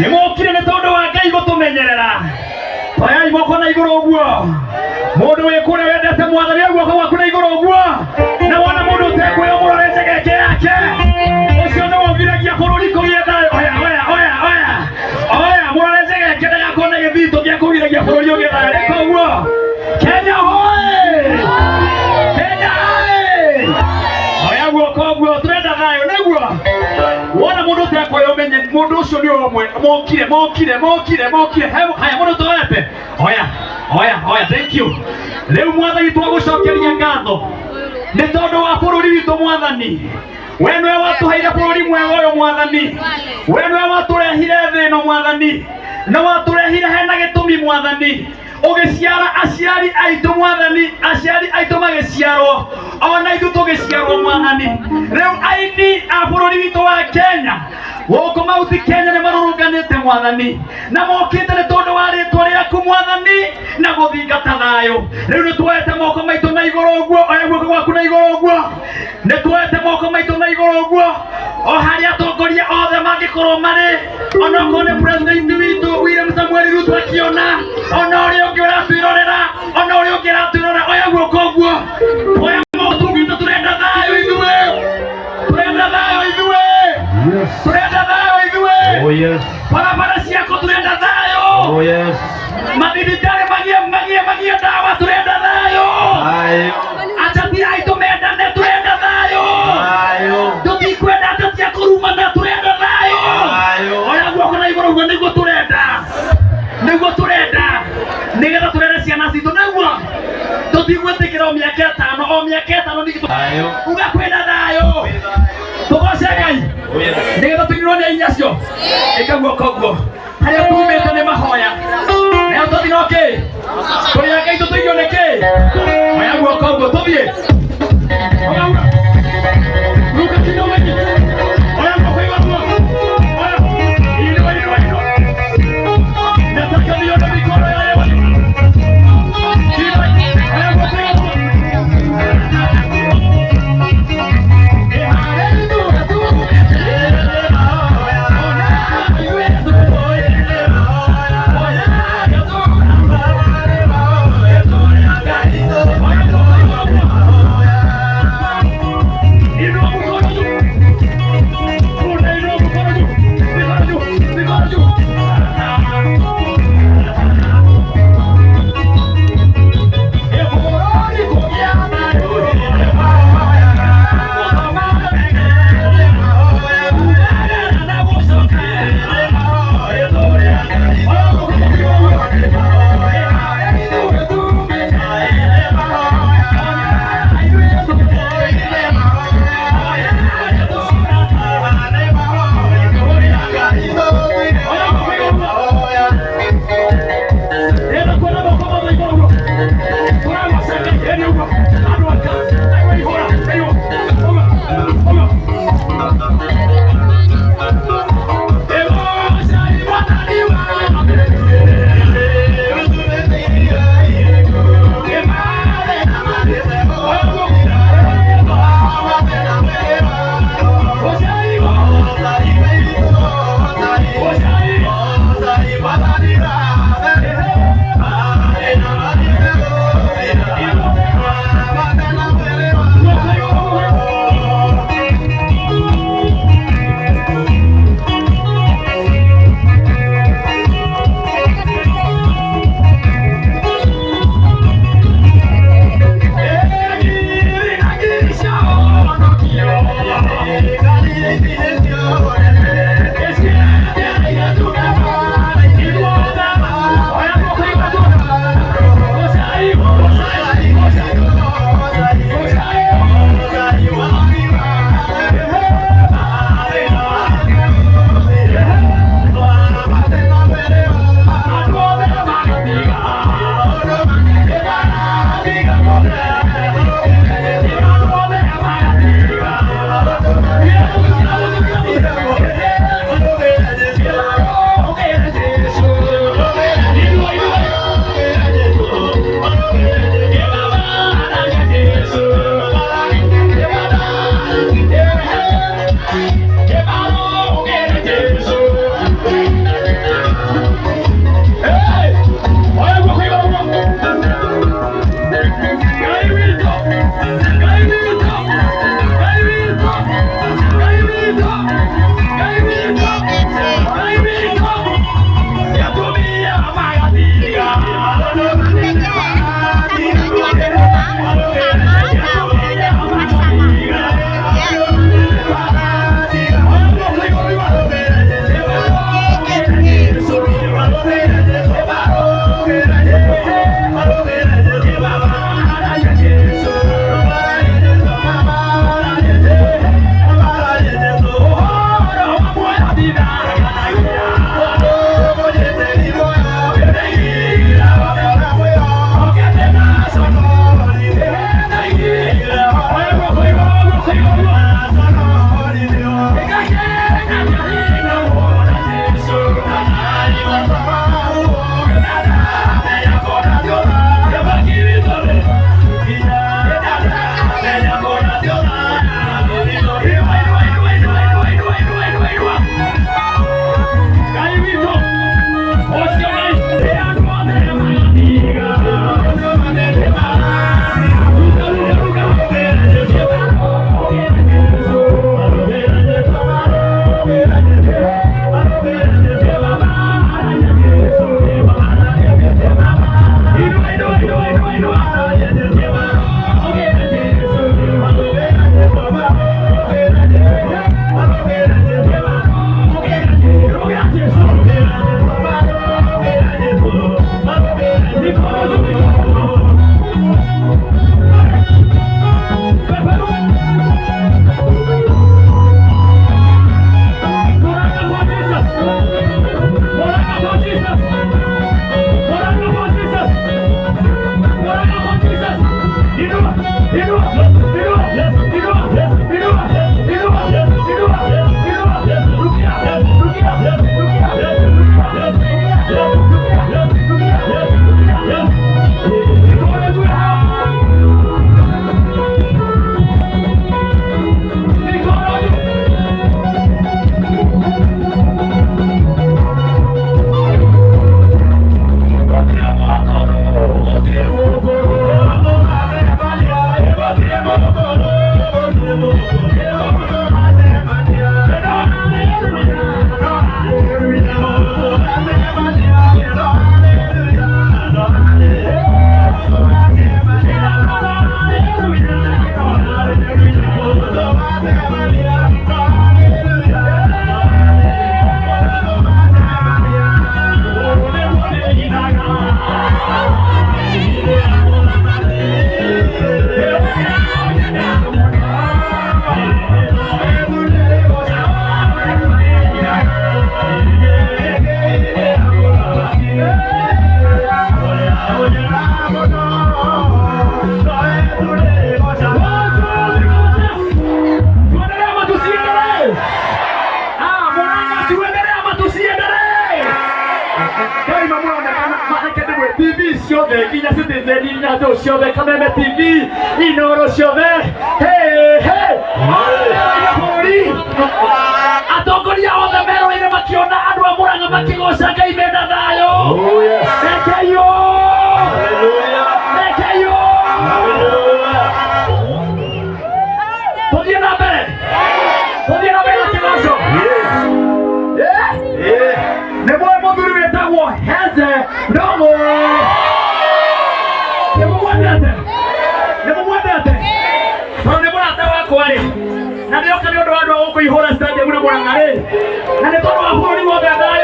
Nĩ mokire nĩ tondũ wa Ngai gũtũmenyerera. Toyai moko na igũrũ ũguo. Mũndũ wĩ kũrĩa wendete mwathani oya guoko gwaku na igũrũ ũguo. Na wona mũndũ ũtekwĩyo mũrore njegeke yake. Ũcio nĩwe ũgiragia bũrũri kũgĩa thayũ. Oya oya oya oya. Oya mũrore njegeke ndagakorwo na gĩthitũ gĩa kũgiragia bũrũri ũgĩe thayũ. Rĩka ũguo. Kenya hoye! Kenya hoye! Oya guoko ũguo tũrenda thayũ nĩguo. Wona mũndũ ũtekwĩyo ũmenye mũndũ ũcio nĩ ũmwe mokire mokire mokire mokire. Haya mũndũ ũtoete. Oya oya oya thank you. Rĩu mwathani twagũcokeria ngatho nĩ tondũ wa bũrũri witũ mwathani. We nĩwe watũheire bũrũri mwega ũyũ mwathani. We nĩwe watũrehire thĩ ĩno mwathani. Na watũrehire hena gĩtũmi mwathani. Ũgĩciara aciari aitũ mwathani, aciari aitũ magĩciarwo ona ithuĩ tũgĩciarwo mwathani. Rĩu aini a bũrũri witũ wa Kenya gũkũ Mauti Kenya nĩ marũrũnganĩte mwathani, na mokĩte nĩ tondũ wa rĩtwa rĩaku mwathani na gũthingata thayũ. Rĩu nĩ tuoete moko maitũ na igũrũ ũguo, oya guoko gwaku na igũrũ ũguo, nĩ tuoete moko maitũ na igũrũ ũguo, o harĩa atongoria othe mangĩkorwo marĩ, onokorwo nĩ president witũ William Samuel Ruto akiona, ona ũrĩa ũngĩ ũratwĩrorera, ona ũrĩa ũngĩ ũratwĩrorera, oya guoko ũguo, oya moko tugĩte tũrenda thayũ ithuĩ, tũrenda thayũ ithuĩ, Yes. tũrenda thayũ ithuĩ, Oh yes. barabara ciakwo tũrenda thayũ, Oh yes. mathibitarĩ magie magie magie ndawa tũrenda thayũ, Thayũ. ateti aitũ mendane tũrenda thayũ, Thayũ. tũtikwenda ateti a kũrumana tũrenda thayũ. Thayũ. Oya guoko na igũrũ ũguo nĩguo tũrenda, nĩguo tũrenda, nĩgetha tũrere ciana citũ nĩguo tũtigwĩtĩkĩra o mĩaka ĩtano o mĩaka ĩtano ningĩ Thayũ. uga kwĩna thayũ, tũgoce Ngai Oh yes. nĩgetha tũinirwo nĩ aini acio. Ĩka guoko ũguo harĩa tumĩte nĩ mahoya nayo tũthiĩ no kĩ tũrĩ a Ngai tũtũirio nĩ kĩ. Oya guoko ũguo tũthiĩ. Oya uga. Ruka kidogo hivi. Oya guoko igũrũ. Oya. Inua, inua, inua. Nataka nione mikono ya leo. Oya guoko igũrũ. Ngai witũ, Ngai witũ, Ngai witũ, Ngai witũ, Ngai witũ, Ngai witũ. Atumia magatiga. TV ciothe nginya Citizen na thũ ciothe, Kameme TV, Inoro ciothe, hey hey, bũrũri atongoria othe meroreire makiona andũ a Murang'a makĩgoca Ngai mena thayũ. Oh, yes. Rekeyo. Hallelujah. Rekeyo. Hallelujah. Tũthiĩ na mbere, tũthiĩ na mbere na kĩgoco. Yes. Eh? Yeah. Nĩ mũĩ mũthuri wĩtagwo Heze Ndong'o? Nĩ mũmwendete? Nĩ mũmwendete? Tondũ nĩ mũrata wakwa rĩ, na ndĩroka nĩ ũndũ wa andũ a gũkũ ihũra stadium na Murang'a rĩ, na nĩ tondũ wa bũrũri wothe thayũ.